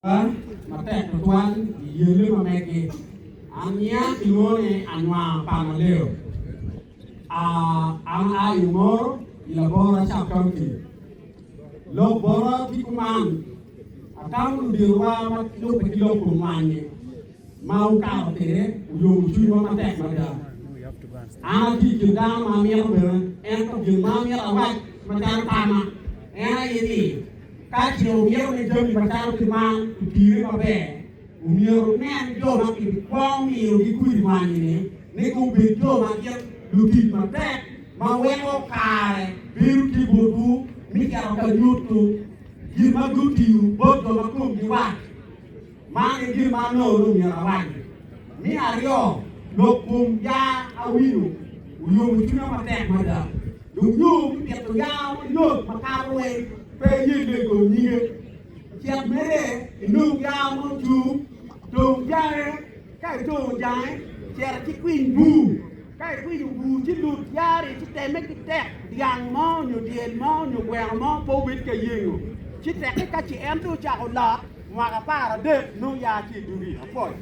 Matek tutwal i yelle ma megi. An nyinga kilwongo ni Anywar pa Maleo. An aa i Omoro i Labora Sub County. Lok bota tye kuman, atamo luditowa ma lubbe ki lok kom mwanyi ma wukato kwede oyomo cwinywa matek mada. An atye i kin dano ma amito bene, ento gin ma amito awac macalo tamma en aye ni, Ka ce wumito ni jami macalo kit man otine maber, omyero wunen jo ma kibikwongo miyogi kwidi mwanyi-ni ni gubed jo ma gin lutic matek ma weko kare bedo tye botwu me cito ka nyuto gin ma gutiyo bot jo ma komgi wac. Man aye gin ma anongo ni omyero awaci. Me aryo, lok kom yaa awinyo oyomo cwinya matek mada. Dong yo me pito yaa mayot makato weng pe yelle i kom nyige. Cit mere inong yaa ma ocung, tong jange, ka itongo jange, cit ci kwiny bur. Ka ikwinyo bur ci lut yari ci temme ki tek dyang mo nyo dyel mo nyo gweno mo pe obed ka yengo ci tekke ka ci en dong ocako lot mwaka 13 nongo ya ci idugi. Apwoyo.